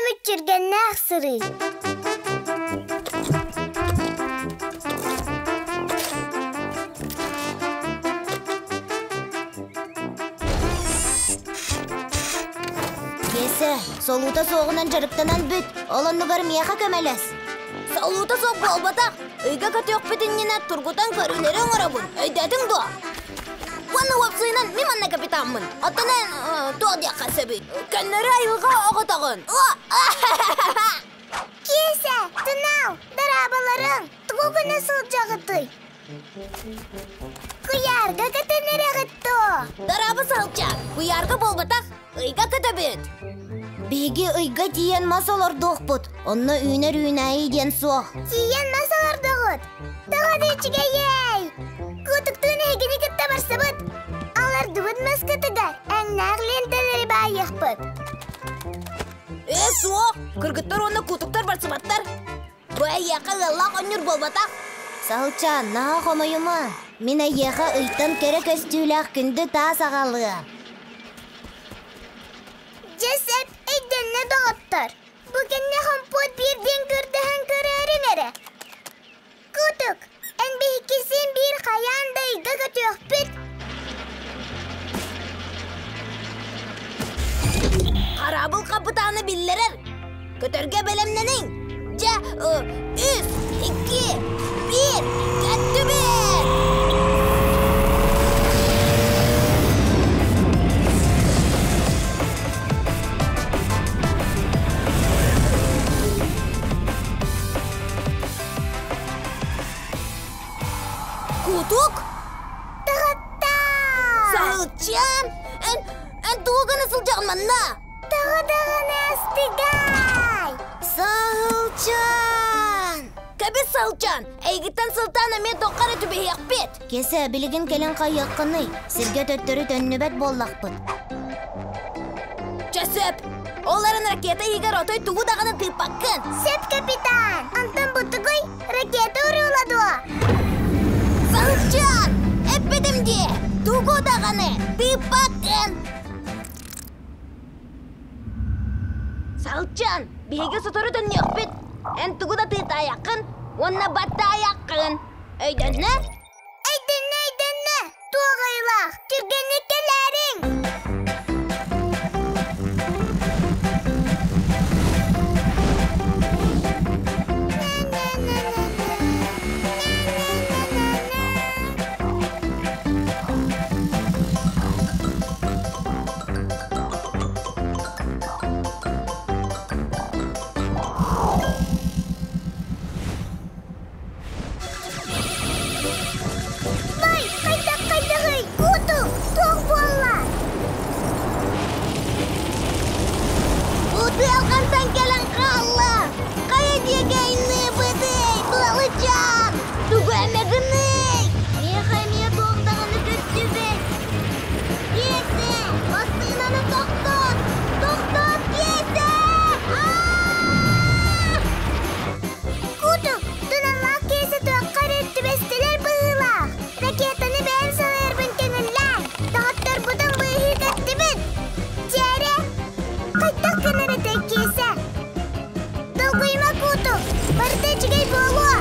мүччүргэннээх сырыы. Киэсэ, солуута суоҕунан дьарыктанан бүт, ол оннугар миэхэ көмөлөс. Солуута суох буолбатах. Ыйга көтүөхпүт иннинэ тургутан көрүүлэри оҥоробун. Өйдөөтүҥ дуо? Уонна уопсайынан мин манна капитаммын. Оттон эн туох диэххэ сөбүй? Көннөрү айылҕа оҕотоҕун. Киэсэ, Тунал, дорооболоруҥ! Тугу гына сылдьаҕытый? Куйаарга көтөн эрэҕит дуо? Дорообо сылдьа, куйаарга буолбатах, ыйга көтөбүт. Биһиги ыйга тиийэн мас олордуохпут, онно үүнэр үүнээйи диэн суох. Тиийэн мас олордоҕут? Тоҕо да үчүгэйэй! Куутуктуун эһигини кытта барсабыт. Олордубут маскытыгар эҥнээх лиэнтэлэри баайыахпыт. Ээ, суох, кыргыттар уонна куутуктар барсыбаттар. Бу эйиэхэ ыаллаах оонньуур буолбатах. Саһылчаан, наһаа хомойума. Мин эйиэхэ ыйтан кэрэ көстүүлээх күндү таас аҕалыам. Дьэ сөп, өйдөннө доҕоттор. Бу кэннэ хомпуот биирдиин көрдөһөн көрөөрүҥ эрэ. Кутук, эн биһикки син биир хайаан да ыйга көтүөхпүт. Хараабыл хапытааны биллэрэр. Көтөргө бэлэмнэниҥ. Дьэ, үс, икки, биир, көттүбүт! Кутук? Таҕатта! Саһылчаан! Эн, эн тугу гына сылдьаҕын манна? Тоҕо даҕаны астыгай! Саһылчаан! Кэбис Саһылчаан! Эйигиттэн сылтаан эмиэ тоххо эрэ түбэһиэхпит! Киэсэ, билигин кэлэн хайыаххыный? Сиргэ төттөрү төннүбэт буоллахпыт. Чэ сөп! Ол эрэн ракета иһигэр отой тугу даҕаны тыыппаккын! Сөп, капитан! Онтон бу тугуй? Ракета уруула дуо? Саһылчаан! Эппитим дии! Тугу даҕаны тыыппаккын! Саһылчаан, биһиги сотору төннүөхпүт. Эн тугу да тыытаайаххын уонна баттаайаххын. Өйдөннө? Өйдөннө, өйдөннө! Туох айылаах, түргэнник кэлээриҥ! Бай, хайдах хайдаҕый? Куту, туох буолла? Бу тыалгантан кэлэн хаалла. Хайа диэки айныыбытый, Тулалычаан? Тугу эмэ гыный? Миэхэ эмиэ туох даҕаны көстүбэт. Киэсэ, массыынаны тохтот! Тохтот, Киэсэ! Куту, туналаах киэсэ туохха эрэ түбэстилэр быһыылаах. Ракетаны бэйэм салайарбын көҥүллээн, доҕотторбутун быыһыы көттүбүт. Дьээрэ, хайдах гынар этэй киэсэ? Долгуйума, Куту, барыта үчүгэй буолуо.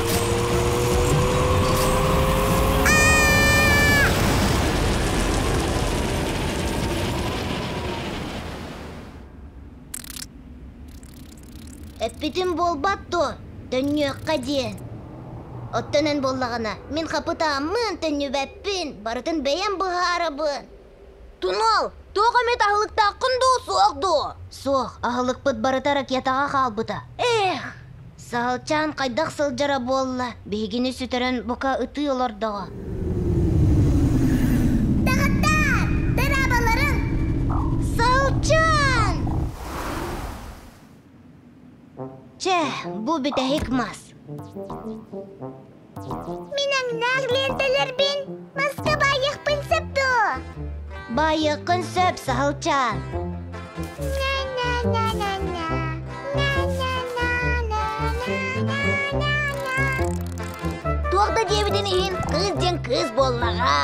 Эппитим буолбат дуо, төннүөххэ диэн. Оттон эн буоллаҕына, мин хапытааммын, төннүбэппин, барытын бэйэм быһаарабын. Тунал, туох эмит аһылыктааххын дуу, суох дуу? Суох, аһылыкпыт барыта ракетаҕа хаалбыта. Эх! Саһылчаан хайдах сылдьара буолла, биһигини сүтэрэн бука ытыы олордоҕо. Даҕаттаар, дорооболоруҥ! Саһылчаан! Чэ, бу бүтэһик мас. Мин аҥнаах лиэнтэлэрбин маска баайыахпын сөп дуо? Баайыаххын сөп, саһылчаан. На-на-на-на-на. На-на-на-на-на-на-на-на. Туох да диэбитин иһин, кыыс диэн кыыс буоллаҕа.